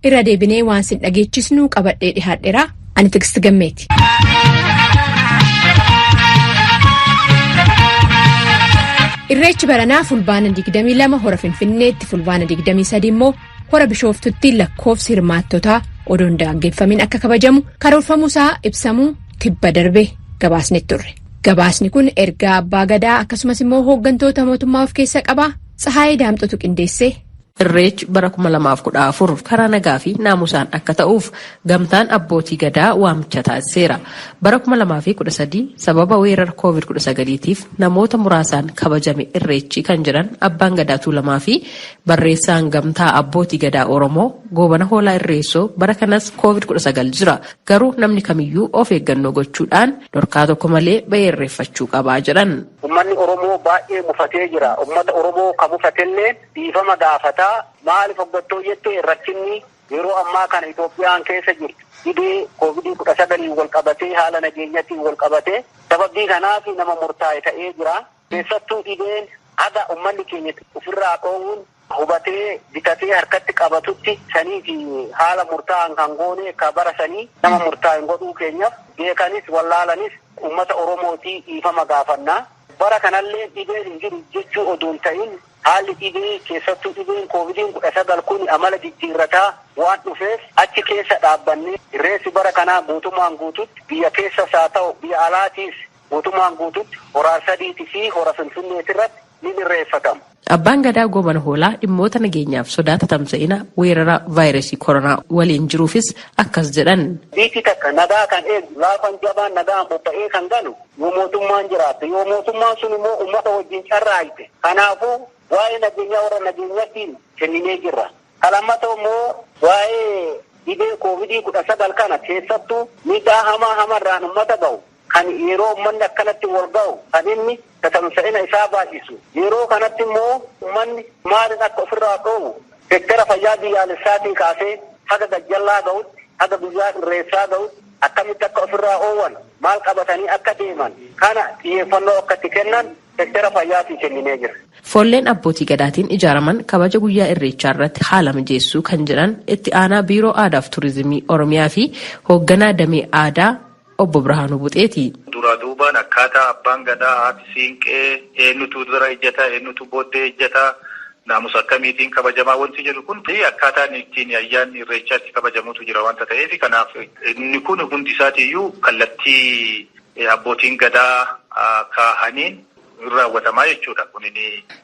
Irra deebinee waan sin dhageechisnu qabadhee dhihaadheera. Ani Tigist Gammeeti. Irreechi baranaa Fulbaana 22 hora Finfinneetti, Fulbaana 23 immoo hora Bishooftutti lakkoofsi hirmaattotaa odoo hin daangeffamin akka kabajamu karoorfamuusaa ibsamuu tibba darbe gabaasni turre. Gabaasni kun ergaa abbaa gadaa akkasumas immoo hooggantoota mootummaa of keessa qaba. Tsahaayee Daamxotu qindeessee. Irreechi bara 2014 karaa nagaa fi naamusaan akka ta'uuf gamtaan abbootii gadaa waamicha taasiseera. Bara 2013 sababa weerara COVID-19tiif namoota muraasaan kabajame Irreechi kan jedhan abbaan gadaa Tuulamaa fi barreessaan gamtaa abbootii gadaa Oromoo Goobana Hoolaa Irreessoo, bara kanas COVID-19 jira, garuu namni kamiyyuu of eeggannoo gochuudhaan dhorkaa tokko malee bahee irreeffachuu qabaa jedhan. Uummanni Oromoo baay'ee mufatee jira. Uummata Oromoo kan mufatellee dhiifama gaafataa. Maaliif hoggattoo jettee, rakkinni yeroo ammaa kana Itoophiyaan keessa jirtu dhibee COVID-19n wal qabatee, haala nageenyatiin wal qabatee, sababii kanaaf nama murtaa'e ta'ee jira. Keessattuu dhibeen haga uummanni keenya ofirraa dhoowwuun hubatee bitatee harkatti qabatutti sanii fi haala murtaa'an kan goone ka bara sanii nama murtaa'e godhuu keenyaaf beekanis wallaalanis uummata Oromootii dhiifama gaafannaa. Bara kanallee dhibeen hin jiru jechuu oduu hin ta'in, haalli dhibee, keessattuu dhibeen COVID-19 kun amala jijjiirrataa waan dhufeef, achi keessa dhaabbannee irreessi bara kanaa guutummaan guututti biyya keessas haa ta'u biyya alaatiis guutummaan guututti horaa sadiitii fi hora Finfinneetirratti ni irreeffatama. Abbaan Gadaa Goobana Hoolaa dhimmoota nageenyaaf sodaa tatamsa'ina weerara vaayirasii koronaa waliin jiruufis akkas jedhan. Biyyi takka nagaa kan eegu, laafan jabaan nagaan bobba'ee kan galu yoo mootummaan jiraatte, yoo mootummaan sun immoo uummata wajjin carraaqte. Kanaafuu waa'ee nageenyaa warra nageenyaatiin kenninee jirra. Kan lammata immoo waa'ee dhibee COVID-19 kana, keessattuu miidhaa hamaa hamarraan uummata gahu, kan yeroo uummanni akkanatti wal gahu kan inni tatamsa'ina isaa baay'isu, yeroo kanatti immoo uummanni maaliin akka ofirraa dhoowwu seektara fayyaa biyyaalessaatiin kaasee haga gajjallaa gahutti, haga guyyaa irreessaa gahutti akkamitti akka ofirraa oowwan, maal qabatanii akka deeman kana xiyyeeffannoo akka itti kennan seektara fayyaatii kenninee jira. Foolleen abbootii gadaatiin ijaaraman kabaja guyyaa irreechaa irratti haala mijeessuu kan jedhan itti aanaa Biiroo Aadaa fi Turizimii Oromiyaa fi hoogganaa damee aadaa obbo Birhaanuu Buxeeti. Duraa duubaan akkaataa abbaan gadaa, haati siinqee, eenyutu dura ejjata, eenyutu booddee ejjata, naamusa akkamiitiin kabajamaa wanti jedhu kun fi akkaataan ittiin ayyaanni irreechaatti kabajamutu jira wanta ta'eef, kanaaf inni kun hundi isaatiiyyuu kallattii abbootiin gadaa kaahaniin raawwatamaa jechuudha. Kun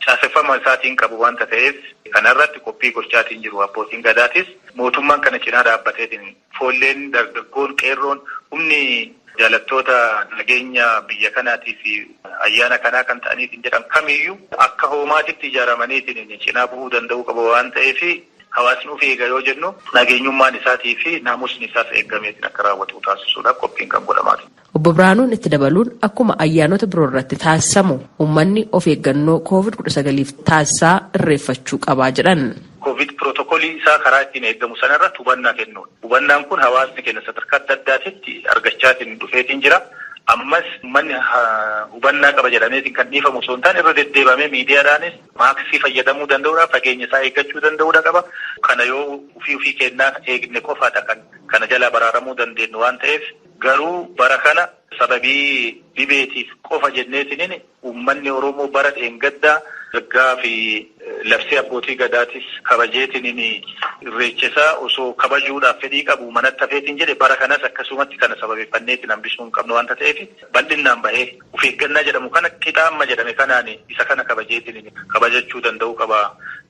caaseffama isaatiin qabu wanta ta'eef, kanarratti qophii gochaatiin jiru abbootiin gadaatis, mootummaan kana cinaa dhaabbateetiin, foolleen, dargaggoon, qeerroon, humni jaalattoota nageenya biyya kanaatii fi ayyaana kanaa kan ta'aniitiin jedhan kamiyyuu akka hoomaatitti ijaaramaniitiin cinaa bu'uu danda'uu qaba waan ta'eef, hawaasni of eega yoo jennu nageenyummaan isaatii fi naamusni isaas eeggameetiin akka raawwatu taasisuudhaaf qophiin kan godhamaati. Obbo Birhaanuun itti dabaluun akkuma ayyaanota biroo irratti taasisamu uummanni of eeggannoo COVID-19f taasisaa irreeffachuu qabaa jedhan. Covid pirootokoolii isaa karaa ittiin eegamu sanarratti hubannaa kennuudha. Hubannaan kun hawaasni keenya sadarkaa adda addaatitti argachaatiin dhufeetiin jira. Ammas uummanni hubannaa qaba jedhameetiin kan dhiifamu osoo hin taane, irra deddeebamee miidiyaadhaanis maaksii fayyadamuu danda'uudha, fageenya isaa eeggachuu danda'uudha qaba. Kana yoo ofii ofii kennaa eegne qofaadha kan kana jalaa baraaramuu dandeenyu waan ta'eef, garuu bara kana sababii dhibeetiif qofa jenneetiniin uummanni Oromoo bara dheengaddaa ergaa fi labsii abbootii gadaatis kabajeetiniin irreecha isaa osoo kabajuudhaaf fedhii qabu manatti hafeetiin jedhe, bara kanas akkasumatti kana sababeeffanneetiin hambisuu hin qabnu waanta ta'eef, bal'innaan bahee of eeggannaa jedhamu kana qixa amma jedhame kanaan isa kana kabajeetiin kabajachuu danda'uu qaba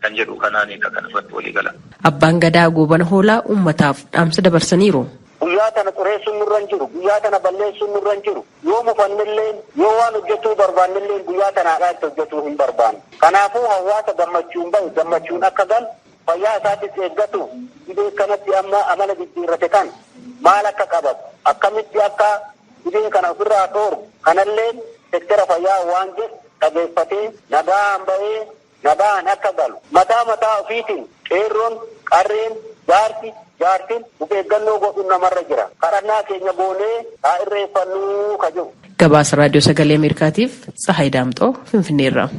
kan jedhu kanaan kan irratti walii gala. Abbaan Gadaa Goobana Hoolaa uummataaf dhaamsa dabarsaniiru. Guyyaa tana xureessuun nurra hin jiru. Guyyaa tana balleessuun nurra hin jiru. Yoo mufannillee, yoo waan hojjechuu barbaannillee, guyyaa tanaadhaa itti hojjechuu hin barbaanne. Kanaafuu hawaasa gammachuun bahu gammachuun akka galu, fayyaa isaattis eeggatu, dhibee kanatti amma amala jijjiirrate kan maal akka qabatu, akkamitti akka dhibee kana ofirraa dhoorgu kanallee sektera fayyaa waan jedhu dhageeffatee nagaan bahee nagaan akka galu, mataa mataa ofiitiin qeerroon, qarreen, jaarsi, jaartiin of eeggannoo godhuun namarra jira. Kadhannaa keenya goonee haa irreeffannuu ka jiru. Gabaasa Raadiyoo Sagalee Ameerikaatiif Tsahaay Daamxoo Finfinneerraa.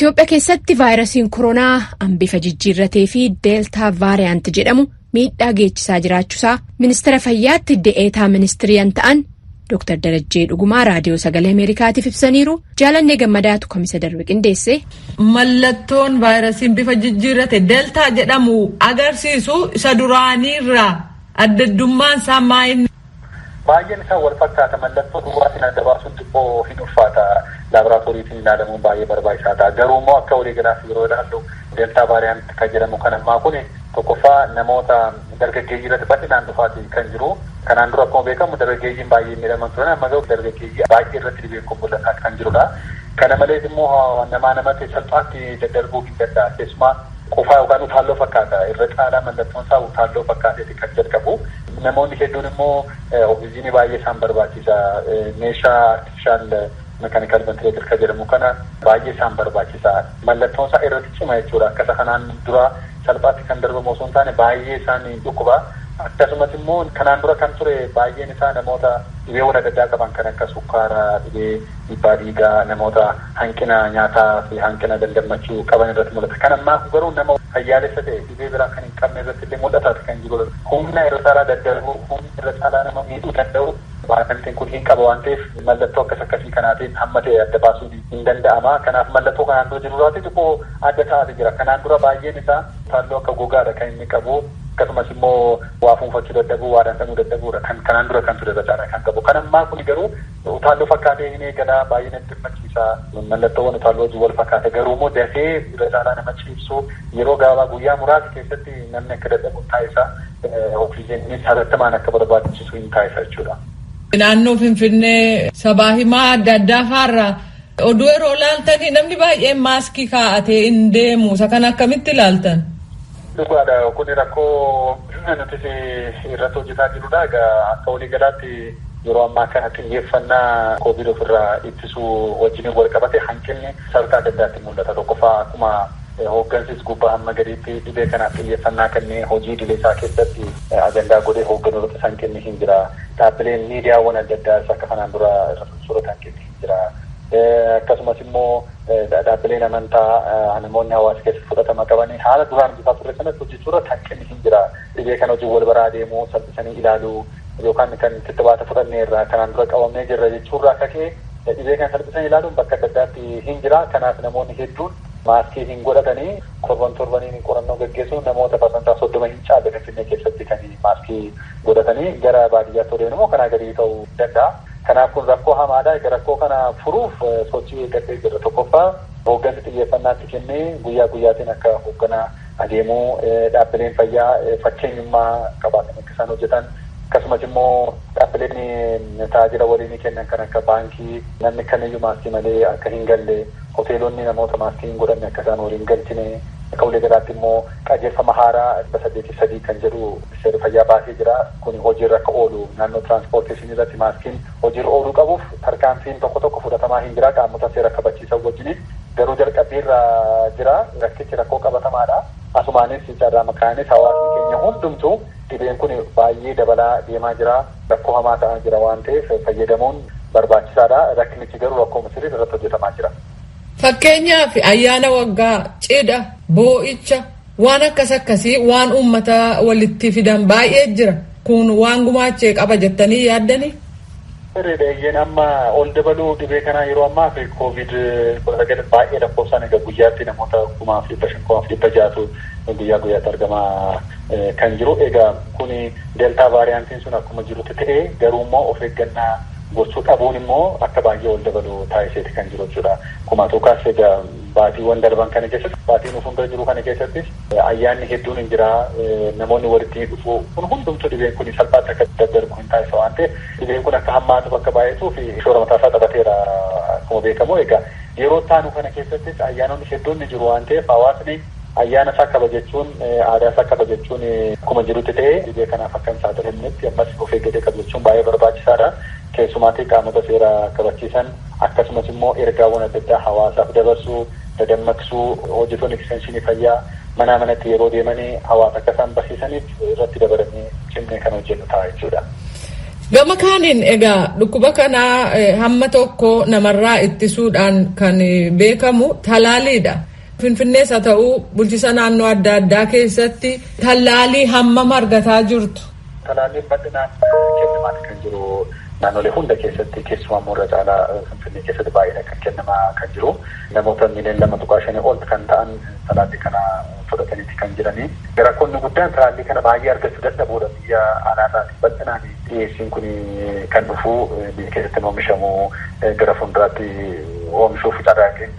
Itoophiyaa keessatti vaayirasiin koronaa bifa jijjiirratee fi deeltaa variant jedhamu miidhaa geessisaa jiraachuusaa ministeera fayyaatti de'eetaa ministiriyan ta'an Dr. Darajjee Dhugumaa Raadiyoo Sagalee Ameerikaatiif ibsaniiru. Jaalannee Gammadaatu kamisa darbe qindeesse. Mallattoon vaayirasiin bifa jijjiirrate deeltaa jedhamu agarsiisu isa duraaniirraa addaddummaan isaa maayini? Baay'een isaa wal fakkaata. Mallattoo duwwaatiin adda baasuun xiqqoo hin ulfaata. Laaboraatooriitiin ilaalamuun baay'ee barbaachisaa ta'a. Garuu immoo akka waliigalaatti yeroo ilaallu, deeltaa variant kan jedhamu kan ammaa kun tokkoffaa namoota dargaggeeyyii irratti bal'inaan dhufaati kan jiru. Kanaan dura akkuma beekamu dargaggeeyyiin baay'ee miidhaman turan. Amma garuu dargaggeeyyii baay'ee irratti dhibeen kun mul'ataa kan jirudha. Kana malees immoo namaa namatti salphaatti daddarbuu hin danda'a. Keessumaa qufaa yookaan utaalloo fakkaata. Irra caalaa mallattoon isaa utaalloo fakkaateeti kan jalqabu. Namoonni hedduun immoo oksijiinii baay'ee isaan barbaachisa. Meeshaa artificial mechanical ventilator kan jedhamu kana baay'ee isaan barbaachisa. Mallattoon isaa irratti cima jechuudha. Akkasa kanaan dura salphaatti kan darbamu osoo hin taane, baay'ee isaan dhukkuba. Akkasumas immoo kanaan dura kan ture baay'een isaa namoota dhibeewwan adda addaa qaban kan akka sukkaaraa, dhibee dhiibbaa dhiigaa, namoota hanqina nyaataa fi hanqina dandammachuu qaban irratti mul'ata. Kan ammaa kun garuu nama fayyaalessa ta'e, dhibee biraa kan hin qabne irratti illee mul'ataati kan jiru. Humna irra caalaa daddarbuu, humna irra caalaa nama miidhuu danda'u variantiin kun hin qaba waan ta'eef, mallattoo akkas akkasii kanaatiin hamma ta'e adda baasuun hin danda'ama. Kanaaf mallattoo kanaan dura jiru irraati xiqqoo adda ta'aati jira. Kanaan dura baay'een isaa utaalloo akka gogaadha kan inni qabu. Akkasumas immoo waa fuunfachuu dadhabuu, waa dhandhamuu dadhabuudha kan kanaan dura kan ture irra caalaa kan qabu. Kan ammaa kun garuu utaalloo fakkaatee hin eegalaa, baay'ee natti dhimmachiisa. Mallattoowwan utaalloo wajjin wal fakkaata, garuu immoo dafee irra caalaa nama ciibsu, yeroo gabaabaa guyyaa muraasa keessatti namni akka dadhabu taasisa. Oksijiininis hatattamaan akka barbaachisu hin taasisa jechuudha. Naannoo Finfinnee sabaa himaa adda addaa faarraa oduu yeroo ilaaltanii, namni baay'een maaskii kaa'atee hin deemu. Isa kana akkamitti ilaaltan? Dhugaadha. Kun rakkoo nutis irratti hojjetaa jirrudha. Egaa akka waliigalaatti yeroo ammaa kana xiyyeeffannaa koovid ofirraa ittisuu wajjin wal qabate hanqinni sadarkaa adda addaatti mul'ata. Tokkoffaa, akkuma hooggansis gubbaa hamma gadiitti dhibee kanaaf xiyyeeffannaa kennee hojii idilee isaa keessatti ajandaa godhee hoogganuu irratti hanqinni hin jira. Dhaabbileen miidiyaawwan adda addaas akka kanaan dura irratti suurata hanqinni hin jira. Akkasumas immoo dhaabbileen amantaa, namoonni hawaasa keessatti fudhatama qabanii haala duraan hojjetaa turre sanatti hojjechuu irratti hanqinni hin jira. Dhibee kana hojii wal baraa deemuu, salphisanii ilaaluu yookaan kan kittibaata fudhannee irraa kanaan dura qabamnee jirra jechuurraa akka ka'e dhibee kana salphisanii ilaaluun bakka adda addaatti hin jira. Kanaaf namoonni hedduun maaskii hin godhatanii. Torban torbaniin qorannoo gaggeessuun namoota 30% hin caalle Finfinnee keessatti kan maaskii godhatanii, gara baadiyyaatti deeman immoo kanaa gadi ta'uu danda'a. Kanaaf kun rakkoo hamaadha. Egaa rakkoo kana furuuf sochii eeggatee jira. Tokkoffaa, hooggansi xiyyeeffannaatti kennee guyyaa guyyaatiin akka hoogganaa adeemuu, dhaabbileen fayyaa fakkeenyummaa qabaatan akka isaan hojjetan, akkasumas immoo dhaabbileen tajaajila waliinii kennan kan akka baankii namni kamiyyuu maaskii malee akka hin galle, hoteelonni namoota maaskii hin godhanne akka isaan waliin galchine, akka waliigalaatti immoo qajeelfama haaraa 803 kan jedhu ministeerri fayyaa baasee jira. Kun hojiirra akka oolu, naannoo transportationii irratti maaskiin hojiirra ooluu qabuuf tarkaanfiin tokko tokko fudhatamaa hin jira qaamota seera kabachiisan wajjiniin. Garuu jalqabbiirra jira. Rakkichi rakkoo qabatamaadha. Asumaanis carraa makaanis hawaasni keenya hundumtuu dhibeen kun baay'ee dabalaa deemaa jira. Rakkoo hamaa ta'aa jira waan ta'eef fayyadamuun barbaachisaadha. Rakkinichi garuu rakkoo sirrii irratti hojjetamaa jira. Fakkeenyaaf ayyaana waggaa, cidha, boo'icha, waan akkas akkasii waan uummata walitti fidan baay'ee jira. Kun waan gumaachee qaba jettanii yaaddanii? Sirriidha. Amma ol dabaluu dhibee kanaa yeroo ammaa fi koovid 19 baay'ee lakkoofsaan egaa guyyaatti namoota 5,500, 6,600tu guyyaa guyyaatti argamaa kan jiru. Egaa kuni deeltaa variantiin sun akkuma jirutti ta'ee, garuu immoo of eeggannaa gochuu dhabuun immoo akka baay'ee ol dabalu taasiseeti kan jiru jechuudha. Akkuma tuukaas egaa baatiiwwan darban kana keessatti, baatiin fuuldura jiru kana keessattis ayyaanni hedduun hin jira, namoonni walitti dhufu, kun hundumtuu dhibeen kun salphaatti akka daddarbu hin taasisa waan ta'eef, dhibeen kun akka hammaatuuf, akka baay'atuu fi shoora mataasaa taphateera akkuma beekamu. Egaa yeroo taanu kana keessattis ayyaanonni hedduun ni jiru waan ta'eef, hawaasni ayyaana isaa kabajachuun, aadaa isaa kabajachuun akkuma jirutti ta'ee, dhibee kanaaf akka hin saaxilamnetti ammas of eeggatee kabajachuun baay'ee barbaachisaadha. Keessumaatii qaamota seera kabachiisan, akkasumas immoo ergaawwan adda addaa hawaasaaf dabarsuu, dadammaqsuu, hojjettoonni ekstenshinii fayyaa manaa manatti yeroo deemanii hawaasa akka isaan barsiisaniif irratti dabalamee cimnee kan hojjennu ta'a jechuudha. Gama kaaniin egaa dhukkuba kanaa hamma tokko namarraa ittisuudhaan kan beekamu talaaliidha. Finfinnees haa ta'uu bulchiisa naannoo adda addaa keessatti talaalii hammam argataa jirtu? Talaalliin bal'inaan kennamaa kan jiru naannolee hunda keessatti, keessumaa immoo irra caalaa Finfinnee keessatti baay'ina kan kennamaa kan jiru. Namoota miiliyoona 2.5 ol kan ta'an talaallii kana fudhataniiti kan jiranii. Rakkoonni guddaan talaallii kana baay'ee argachuu dadhabuudha. Biyya alaarraati bal'inaan dhiyeessiin kun kan dhufu, biyya keessatti oomishamu gara fuulduraatti oomishuuf carraaqqiin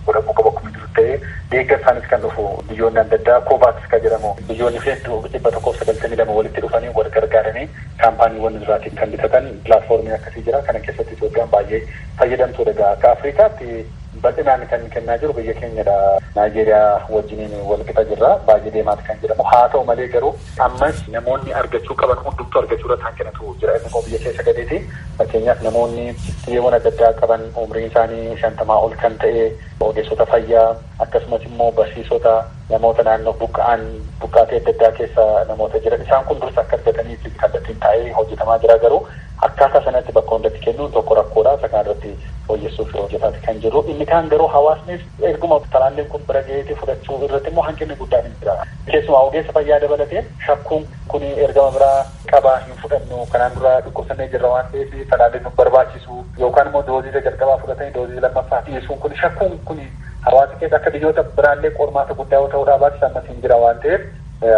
godhamuu qaba akkuma jiru ta'ee, deeggarsaanis kan dhufu biyyoonni adda addaa, COVAX kan jedhamu, biyyoonni hedduu 192 walitti dhufanii wal gargaaranii kaampaaniiwwan biraatiin kan bitatan pilaatfoormii akkasii jira. Kana keessatti Itoophiyaan baay'ee fayyadamtuudha. Egaa akka Afrikaatti bal'inaan kan kennaa jiru biyya keenyadha. Naayijeeriyaa wajjiniin wal qixa jirra. Baay'ee deemaati kan jedhamu. Haa ta'u malee garuu ammas namoonni argachuu qaban hundumtuu argachuu irratti hanqinatu jira. Inni immoo biyya keessa gadeeti. Fakkeenyaaf, namoonni dhibeewwan adda addaa qaban, umriin isaanii 50 ol kan ta'e, ogeessota fayyaa, akkasumas immoo barsiisota, namoota naannoo buqqa'an, buqqaatee adda addaa keessa namoota jiran, isaan kun dursa akka argataniif kallattiin taa'ee hojjetamaa jira. Garuu akkaataa sanatti bakka hundatti kennuun tokko rakkoodha. Isa kanarratti fooyyessuuf hojjetaati kan jiru. Inni kaan garuu hawaasnis erguma talaalliin kun bira gaheetii fudhachuu irratti immoo hanqinni guddaan hin jira. Keessumaa ogeessa fayyaa dabalatee shakkuun kun ergama biraa qaba, hin fudhannu, kanaan dura dhukkubsannee jirra waan ta'eef talaalliin nu barbaachisu, yookaan immoo doozii jalqabaa fudhatanii doozii lammaffaa dhiyeessuun kun, shakkuun kun hawaasa keessa akka biyyoota biraallee qormaata guddaa yoo ta'uudhaa baate ammas hin jira waan ta'eef,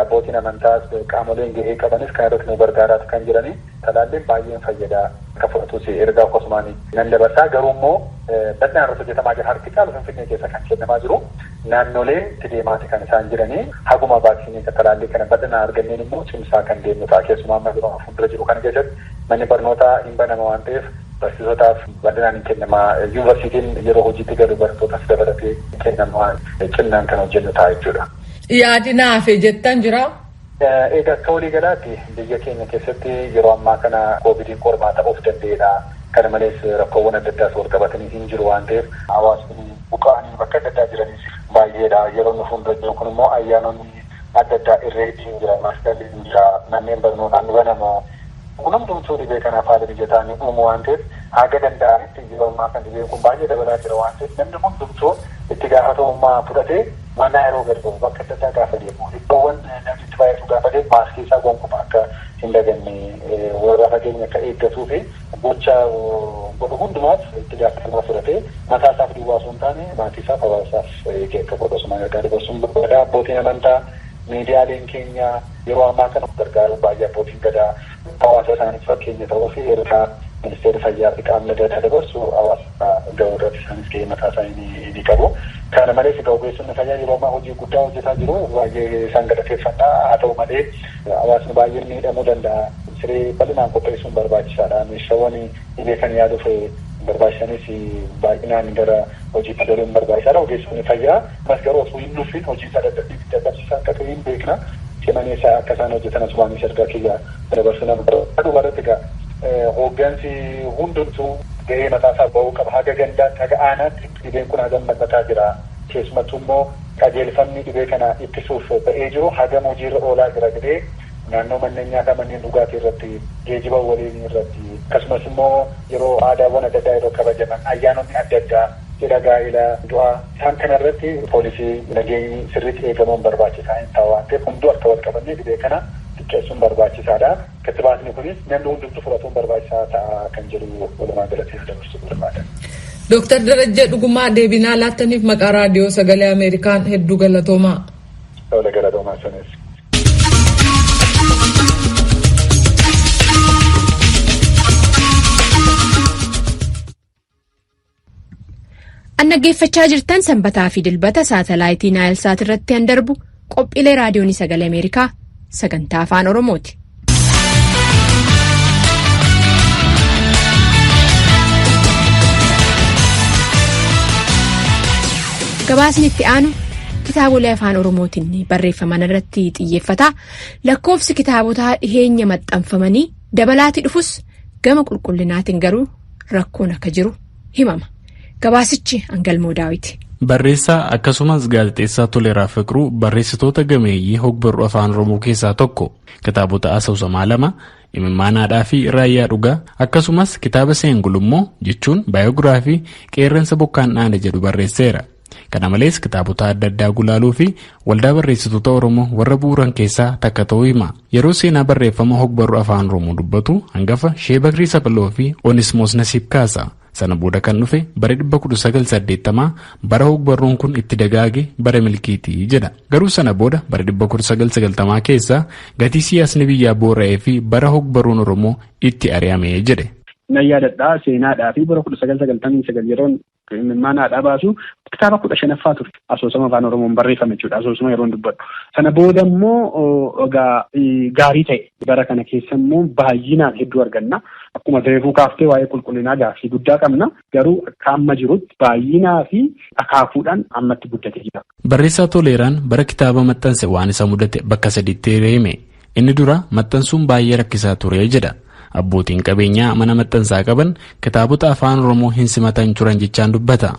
abbootiin amantaas qaamoleen gahee qabanis kan irratti nu gargaaraatu kan jiranii. Talaalliin baay'een fayyada, akka fudhatus ergaa akkasumaan nan dabarsaa. Garuu immoo bal'inaan irratti hojjetamaa jira. Harki caalu Finfinnee keessa kan kennamaa jiru, naannoleen itti deemaati kan isaan jiranii. Haguma vaaksiinii talaallii kana bal'inaan arganneen immoo cimsaa kan deemnu ta'a. Keessumaa amma yeroo fuuldura jiru kana keessatti manni barnootaa hin banama waan ta'eef barsiisotaaf bal'inaan hin kennamaa. Yuunivarsiitiin yeroo hojiitti galu barattootas dabalatee kennamaa, ciminaan kan hojjennu ta'a jechuudha. Yaadi naafe jettan jira? Egaa akka waliigalaatti biyya keenya keessatti yeroo ammaa kana koovidiin qormaata of danda'edha. Kana malees rakkoowwan adda addaas wal qabatanii hin jiru waan ta'eef, hawaasni buqqa'anii bakka adda addaa jiranis baay'eedha. Yeroo nu fuuldura jiru kun immoo ayyaanonni adda addaa, Irreechi hin jira, Masqalli hin jira, manneen barnootaa ni banama. Kun hundumtuu dhibee kanaaf haala mijataa ni uumu waan ta'eef, haga danda'anitti yeroo ammaa kan dhibeen kun baay'ee dabalaa jira waan ta'eef, namni hundumtuu itti gaafatamummaa fudhatee mana yeroo gadi ba'u, bakka adda addaa gaafa deemu, iddoowwan namni itti baay'atu gaafa deemu maaskii isaa gonkumaa akka hin daganne, warra fageenya akka eeggatuu fi gocha godhu hundumaaf itti gaafatamummaa fudhatee mataa isaaf duwwaa osoo hin taane maatii isaaf, hawaasaaf eegee akka godhu osuma ergaa dabarsuun barbaada. Abbootiin amantaa, miidiyaaleen keenya yeroo ammaa kana gargaaruun baay'ee, abbootiin gadaa hawaasa isaaniif fakkeenya ta'uu fi ergaa ministeerri fayyaa fi qaamni adda addaa dabarsu hawaasa ga'uu irratti isaanis gahee mataa isaanii ni qabu. Kana malees egaa ogeessonni fayyaa yeroo ammaa hojii guddaa hojjetaa jiru. Baay'ee isaan galateeffannaa. Haa ta'u malee hawaasni baay'een miidhamuu danda'a. Siree bal'inaan qopheessuun barbaachisaadha. Meeshaawwan dhibee kan yaaluuf barbaachisanis baay'inaan gara hojiitti galuun barbaachisaadha. Ogeessonni fayyaa ammas garuu osoo hin nuffin hojii isaa dadhabsiisaa akka ta'e hin beekna. Cimanii akka isaan hojjetan asumaanis ergaa kiyya dabarsuu nama barbaadu. Irratti egaa hooggansi hundumtuu gahee mataa isaa bahuu qaba. Haga gandaatti, haga aanaatti dhibeen kun hagam mul'ataa jira. Keessumattuu immoo qajeelfamni dhibee kana ittisuuf ba'ee jiru hagam hojiirra oolaa jira jedhee, naannoo manneen nyaataa, manneen dhugaatii irratti, geejiba waliin irratti, akkasumas immoo yeroo aadaawwan adda addaa yeroo kabajaman, ayyaanonni adda addaa, cidha, gaa'ela, du'aa, isaan kana irratti poolisii nageenyi sirriitti eegamuun barbaachisaa hin ta'a waan ta'eef, hunduu akka wal qabannee dhibee kana xiqqeessuun barbaachisaadha. Kittibaatni kunis namni hundumtuu fudhatuun barbaachisaa ta'a kan jedhu walumaa galatti dabarsuu barbaada. Dooktar Darajjee Dhugumaa, deebinaa laattaniif maqaa Raadiyoo Sagalee Ameerikaan hedduu galatoomaa. Tola, galatoomaa sanis. An dhaggeeffachaa jirtan Sanbataa fi Dilbata saatalaayitii Naayilsaat irratti an darbu qophiilee Raadiyoon Sagalee Ameerikaa sagantaa Afaan Oromooti. Gabaasni itti aanu kitaabolee Afaan Oromootiin barreeffaman irratti xiyyeeffata. Lakkoofsi kitaabotaa dhiheenya maxxanfamanii dabalaati dhufus, gama qulqullinaatiin garuu rakkoon akka jiru himama. Gabaasichi Angalmoo Daawiti. Barreessaa akkasumas gaazexeessaa Toleeraa Fiqiruu barreessitoota gameeyyii hogbarruu afaan Oromoo keessaa tokko. Kitaabota asoosamaa lama, Imimmaan Haadhaa fi Raayyaa Dhugaa, akkasumas kitaaba Seengulummoo jechuun baayogiraafii Qeerransa Bokkaan Dhaane jedhu barreesseera. Kana malees kitaabota adda addaa gulaaluu fi waldaa barreessitoota Oromoo warra bu'uuran keessaa takka ta'uu hima. Yeroo seenaa barreeffama hogbarruu afaan Oromoo dubbatu hangafa Shee Bakrii Sapaloo fi Onismoos Nasiib kaasa. Sana booda kan dhufe bara 1980 bara hogbarruun kun itti dagaage bara milkiitii jedha. Garuu sana booda bara 1990 keessa gatii siyaasni biyyaa boora'ee fi bara hogbarruun Oromoo itti ari'ame jedhe. Nan yaadadhaa, seenaadhaa fi bara 1999 yeroon Imimmaan Haadhaa baasu kitaaba 15ffaa ture. Asoosama afaan Oromoon barreeffame jechuudha. Asoosama yeroon dubbadhu. Sana booda immoo egaa gaarii ta'e. Bara kana keessa immoo baay'inaan hedduu arganna. Akkuma reefuu kaaftee waa'ee qulqullinaa gaaffii guddaa qabna. Garuu akka amma jirutti baay'inaa fi akaakuudhaan ammatti guddatee jira. Barreessaa Toleeraan bara kitaaba maxxanse waan isa mudate bakka sadiitti hime. Inni dura maxxansuun baay'ee rakkisaa ture jedha. Abbootiin qabeenyaa mana maxxansaa qaban kitaabota afaan Oromoo hin simatan turan jechaan dubbata.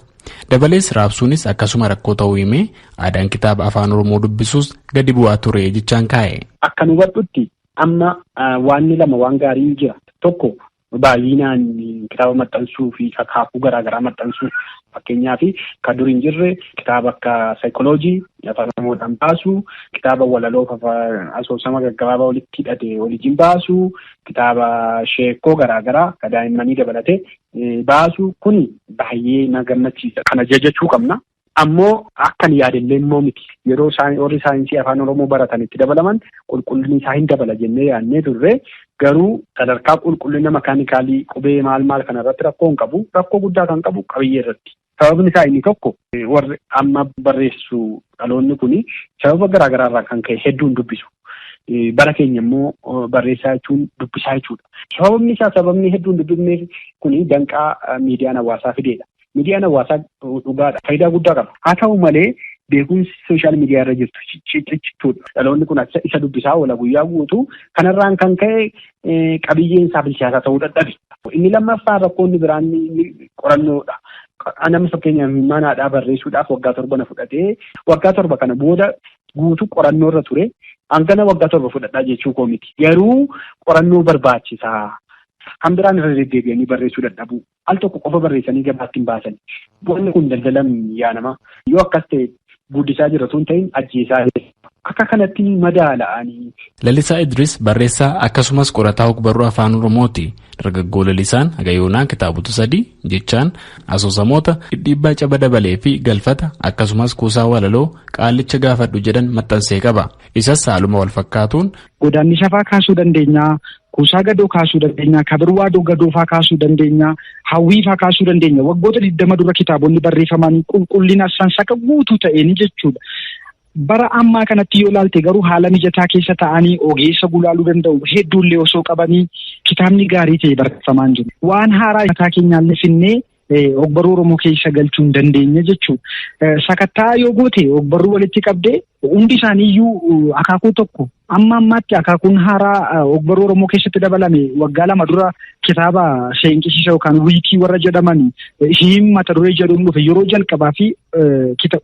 Dabalees raabsuunis akkasuma rakkoo ta'uu himee, aadaan kitaaba afaan Oromoo dubbisuus gadi bu'aa ture jechaan kaa'e. Akka nu hubadhutti amma waanni lama waan gaarii jira. Tokko, baay'inaan kitaaba maxxansuu fi akaakuu garaagaraa maxxansuu. Fakkeenyaaf, kan dur hin jirre kitaaba akka saayikoloojii afaan Oromoodhaan baasu, kitaaba walaloo asoosama gaggabaabaa walitti hidhate waliin baasu, kitaaba sheekoo garaagaraa kan daa'immanii dabalatee baasu, kuni baay'ee na gammachiisa. Kana jajachuu qabna. Ammoo akkan yaadillee immoo miti. Yeroo warri saayinsii afaan Oromoo baratan itti dabalaman qulqullinni isaa hin dabala jennee yaadnee turre, garuu sadarkaa qulqullina makaanikaalii qubee maal maal kana irratti rakkoo hin qabu. Rakkoo guddaa kan qabu qabiyyee irratti. Sababni isaa inni tokko, warri amma barreessu dhaloonni kuni sababa garaa garaarraa kan ka'e hedduun dubbisu. Bara keenya immoo barreessaa jechuun dubbisaa jechuudha. Sababni isaa, sababni hedduun dubbifneef kuni danqaa miidiyaan hawaasaa fideedha. Miidiyaan hawaasaa dhugaadha. Faayidaa guddaa qaba. Haa ta'u malee beekumsi social media irra jirtu ciccittuudha. Dhaloonni kun isa dubbisaa oola guyyaa guutuu. Kanarraan kan ka'e qabiyyeen isaa bilchaataa ta'uu dadhabe. Inni lammaffaan rakkoonni biraan qorannoodha. Nama fakkeenyaaf Imimmaan Haadhaa barreessuudhaaf waggaa 7 na fudhatee, waggaa 7 kana booda guutuu qorannoo irra ture. Hangana waggaa 7 fudhadhaa jechuu koo miti. Garuu qorannoo barbaachisaa. Kan biraan irra deddeebi'anii barreessuu dadhabuu. Al tokko qofa barreessanii gabaatti hin baasan. Wanni kun daldalan yaa nama. Yoo akkas ta'e guddisaa jira osoo hin ta'in ajjeesaa jira. Akka kanatti madaala'anii. Lalisaa Idris barreessaa akkasumas qorataa ogbarruu afaan Oromooti. Dargaggoo Lalisaan hagayoonaa kitaabota sadii jechaan asoosamoota Dhidhiibbaa Caba Dabalee fi Galfata, akkasumas kuusaa walaloo Qaallicha Gaafadhu jedhan maxxansee qaba. Isas haaluma wal fakkaatuun. Godaannisa faa kaasuu dandeenya, Kuusaa Gadoo kaasuu dandeenya, Kabirwaadoo Gadoo faa kaasuu dandeenya, Hawwii faa kaasuu dandeenya. Waggoota 20 dura kitaabonni barreeffaman qulqullina sansaka guutuu ta'een jechuudha. Bara ammaa kanatti yoo ilaalte garuu haala mijataa keessa ta'anii ogeessa gulaaluu danda'u hedduullee osoo qabanii kitaabni gaarii ta'e barreeffamaa hin jiru. Waan haaraa mataa keenyaallee finnee ogbarruu Oromoo keessa galchuu hin dandeenye jechuudha. Sakattaa yoo goote, ogbarruu walitti qabdee, hundi isaaniiyyuu akaakuu tokko. Amma ammaatti akaakuun haaraa ogbarruu Oromoo keessatti dabalame waggaa 2 dura kitaaba seenqisiisa yookaan wiikii warra jedhaman hiim mata duree jedhuun dhufe, yeroo jalqabaa fi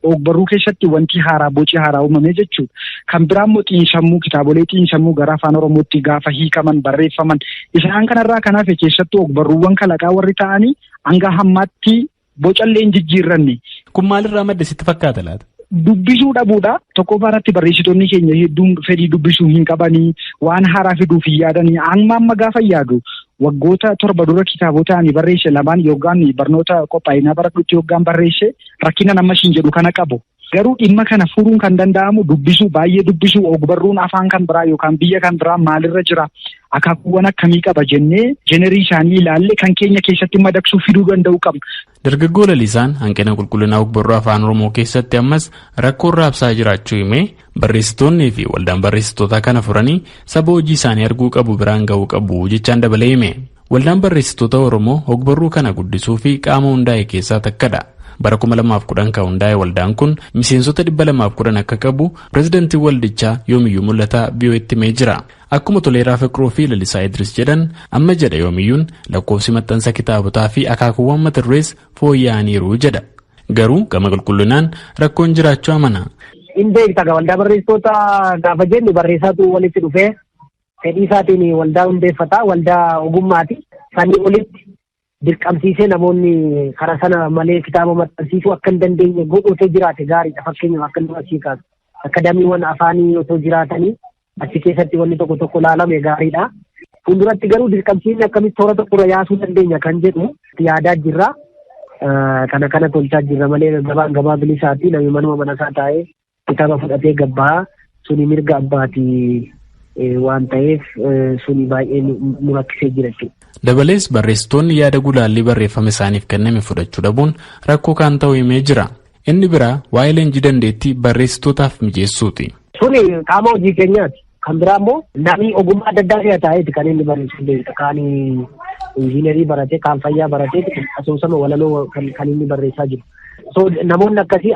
ogbarruu keessatti wanti haaraa, boci haaraa uumame jechuudha. Kan biraa immoo xiinsammuu, kitaabolee xiinsammuu gara afaan Oromootti gaafa hiikaman barreeffaman, isaan kanarraa kan hafe keessattuu ogbarruuwwan kalaqaa warri ta'anii hanga hammaatti bocallee hin jijjiirranne. Kun maalirraa madde sitti fakkaata laata? Dubbisuu dhabuudha. Tokkoffaa irratti barreessitoonni keenya hedduun fedhii dubbisuu hin qabanii, waan haaraa fiduuf hin yaadanii. Amma amma gaafa yaadu, waggoota 7 dura kitaabota ani barreesse lamaan yookaan barnoota qophaa'inaa baradhutti yookaan barreesse rakkina nama siin jedhu kana qabu. Garuu dhimma kana furuun kan danda'amu dubbisuu, baay'ee dubbisuu, ogbarruun afaan kan biraa yookaan biyya kan biraa maalirra jira, akaakuuwwan akkamii qaba jennee jenerii isaanii ilaalle kan keenya keessatti madaqsuu fiduu danda'uu qabna. Dargaggoo Lalisaan hanqina qulqullinaa ogbarruu afaan Oromoo keessatti ammas rakkoon raabsaa jiraachuu himee, barreessitoonnii fi waldaan barreessitootaa kana furanii saba hojii isaanii arguu qabu biraan gahuu qabu jechaan dabalee hime. Waldaan barreessitoota Oromoo ogbarruu kana guddisuu fi qaama hundaa'e keessaa takkadha. Bara 2010 kan hundaa'e waldaan kun miseensota 210 akka qabu pirezidantiin waldichaa Yoomiyyuu Mul'ataa VOA'tti himee jira. Akkuma Toleeraa Fiqiruu fi Lalisaa Idris jedhan, amma jedha Yoomiyyuun, lakkoofsi maxxansa kitaabotaa fi akaakuuwwan mata durees fooyya'aniiru jedha. Garuu gama qulqullinaan rakkoon jiraachuu amana. Hin beekta, waldaa barreessitoota gaafa jennu barreessaatu walitti dhufee fedhii isaatiin waldaa hundeeffata, waldaa ogummaati. Sanii olitti dirqamsiisee namoonni karaa sana malee kitaaba maxxansiisuu akka hin dandeenye godhu otoo jiraate gaariidha. Fakkeenyaaf, akka nama asii kaasu, akadaamiiwwan afaanii otoo jiraatanii achi keessatti wanni tokko tokko ilaalame gaariidha. Fuulduratti garuu dirqamsiisni akkamitti toora tokkorra yaasuu dandeenya kan jedhu yaadaa jirra. Kana tolchaa jirra malee gabaan gabaa bilisaati. Namni manuma mana isaa taa'ee kitaaba fudhatee gabbaa, suni mirga abbaatii waan ta'eef suni baay'ee nu rakkisee jira jechuudha. Dabalees barreessitoonni yaada gulaallii barreeffama isaaniif kenname fudhachuu dhabuun rakkoo kan ta'u himee jira. Inni biraa waa'ee leenjii dandeettii barreessitootaaf mijeessuuti. Suni qaama hojii keenyaati. Kan biraa immoo namni ogummaa adda addaa keessa taa'eeti kan inni barreessu beekta. Kaan injiinerii baratee, kaan fayyaa baratee asoosama, walaloo kan inni barreessaa jiru. So namoonni akkasii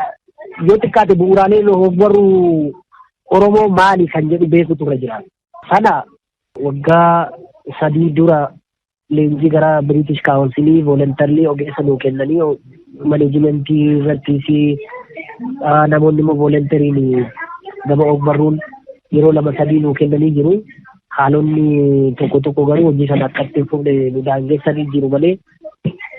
yoo xiqqaate bu'uuraalee ogbarruu Oromoo maali kan jedhu beekutu irra jira. Sana waggaa 3 dura leenjii gara British Council voluntarily ogeessa nuu kennanii, managementii irrattis namoonni immoo voluntariin gama ogbarruun yeroo lama sadii nuu kennanii jiru. Haalonni tokko tokko garuu hojii sana akka itti fufne nu daangessanii jiru malee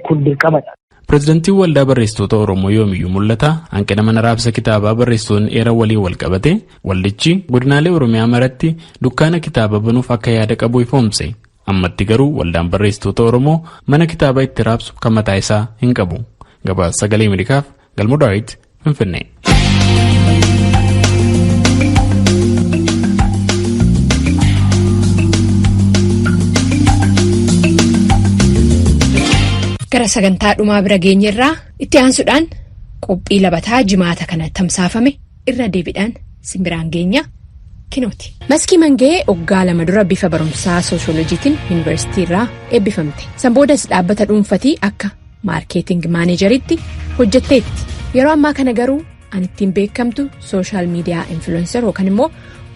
kun dirqamadha. Pireezidantiin Waldaa Barreessitoota Oromoo Yoomiyyuu Mul'ata hanqina mana raabsa kitaabaa barreessitoonni eeran waliin wal qabate waldichi godinaalee Oromiyaa maratti dukkaana kitaaba banuuf akka yaada qabu ifoomse. Ammatti garuu Waldaan Barreessitoota Oromoo mana kitaabaa itti raabsu kan mataa isaa hin qabu. Gabaasa Sagalee Ameerikaaf Galmoo Daawit, Finfinnee. Gara sagantaa dhumaa bira geenyerraa itti aansuudhaan qophii labataa jimaata kana tamsaafame irra deebiidhaan simbiraan geenya kinooti. Maskii Mangee waggaa 2 dura bifa barumsaa sooshoolojiitiin yuunivarsiitii irraa eebbifamte. San boodas dhaabbata dhuunfatii akka marketing manageriitti hojjetteetti. Yeroo ammaa kana garuu an ittiin beekamtu social media influencer yookaan immoo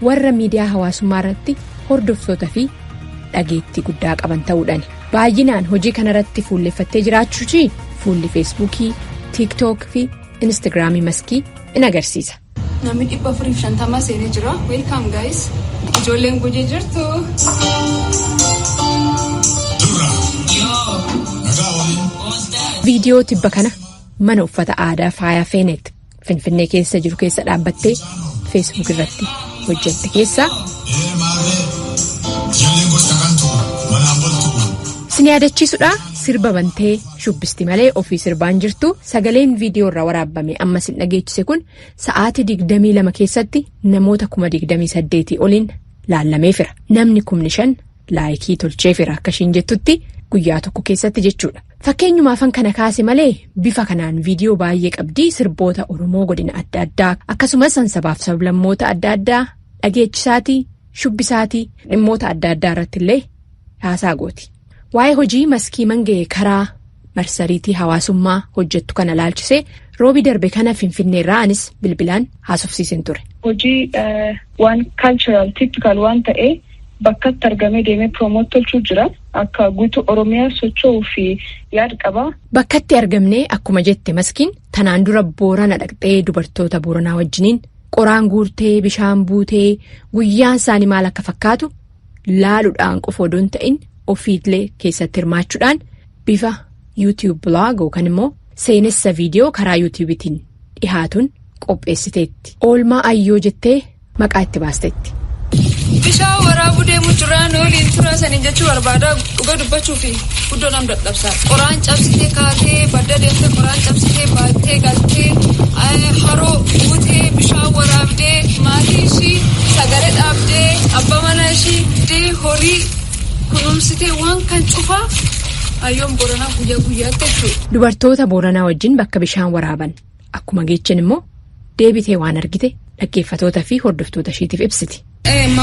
warra miidiyaa hawaasummaa irratti hordoftoota fi dhageettii guddaa qaban ta'uudhaani. Baay'inaan hojii kanarratti fuulleffattee jiraachuuchi fuulli Feesbuukii, TikTok fi Instagiraamii Maskii in agarsiisa. Namni 450 seenee jira. Welcome guys. Ijoolleen Gujii jirtu. Viidiyoo tibba kana mana uffata aadaa Faayaa Feenet Finfinnee keessa jiru keessa dhaabbattee Facebook irratti hojjette keessaa sin yaadachiisudha. Sirba bantee shubbisti malee ofii sirbaan jirtu. Sagaleen viidiyoo irraa waraabame amma sin dhageechise kun sa'aatii 22 keessatti namoota 28,000 oliin laallameefira. Namni 5,000 like tolcheefira akka ishiin jettutti guyyaa tokko keessatti jechuudha. Fakkeenyumaafan kana kaase malee bifa kanaan viidiyoo baay'ee qabdii. Sirboota Oromoo godina adda addaa akkasumas sabaaf sablammoota adda addaa dhageechisaatii, shubbisaatii, dhimmoota adda addaa irratti illee haasaa gooti. Waa'ee hojii Maskii Mangee karaa marsariitii hawaasummaa hojjettu kana laalchisee roobii darbe kana Finfinneerraa anis bilbilaan haasofsiisin ture. Hojii waan cultural typical waan ta'e bakkatti argamee deemee promote tolchuu jira. Akka guutuu Oromiyaa socho'uu fi yaad qaba. Bakkatti argamnee akkuma jette Maskiin, tanaan dura Boorana dhaqxee dubartoota Booranaa wajjiniin qoraan guurtee, bishaan buutee, guyyaan isaanii maal akka fakkaatu laaluudhaan qofa odoo hin ta'in ofiillee keessatti hirmaachuudhaan bifa YouTube blog yookaan immoo seenessa viidiyoo karaa YouTube'itiin dhihaatuun qopheessiteetti. Oolmaa Ayyoo jettee maqaa itti baasteetti. Bishaan waraabuu deemu jiraan waliin turan saniin jechuu barbaada. Dhuga dubbachuu fi guddoo nam dadhabsa. Qoraan cabsitee kaatee, badda deemtee qoraan cabsitee baattee galtee, haroo buutee bishaan waraabdee, maatii ishii sagalee dhaabdee, abbaa mana ishii horii kunuunsitee, waan kan cufaa Ayyoon Booranaa guyyaa guyyaatti jechuudha. Dubartoota Booranaa wajjin bakka bishaan waraaban akkuma geechan immoo deebitee waan argite dhaggeeffatoota fi hordoftoota ishiitiif ibsiti.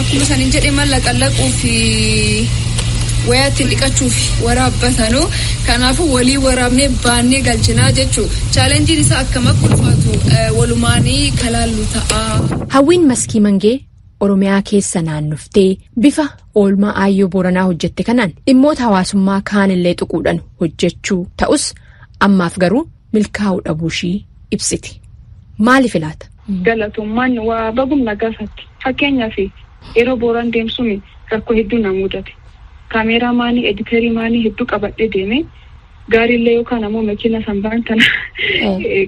Akkuma saniin jedhee mallaqa laquu fi wayaa ittiin dhiqachuuf waraabbatanuu, kanaafuu walii waraabnee baannee galchinaa jechuudha. Challengeiin isaa akkam akka ulfaatu walumaanii kalaallu ta'a. Hawwiin Maskii Mangee Oromiyaa keessa naannoftee bifa oolmaa Aayyoo Booranaa hojjette kanaan dhimmoota hawaasummaa kaanillee tuquudhaan hojjechuu ta'us, ammaaf garuu Milkaa'uu dhabuushii ibsiti. Maaliif laata? Galatummaan waa bagumna gaafatti. Fakkeenyaaf, yeroo Booraan deemsuun rakkoo hedduu na mudate. Kaameeraa maanii, editeerii maanii hedduu qabadhee deeme. Gaariillee yookaan ammoo makiina sanbaan tana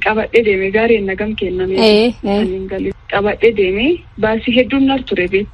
qabadhee deeme, gaariin nagam kenname. Qabadhee deeme, baasii hedduun nar ture beekte.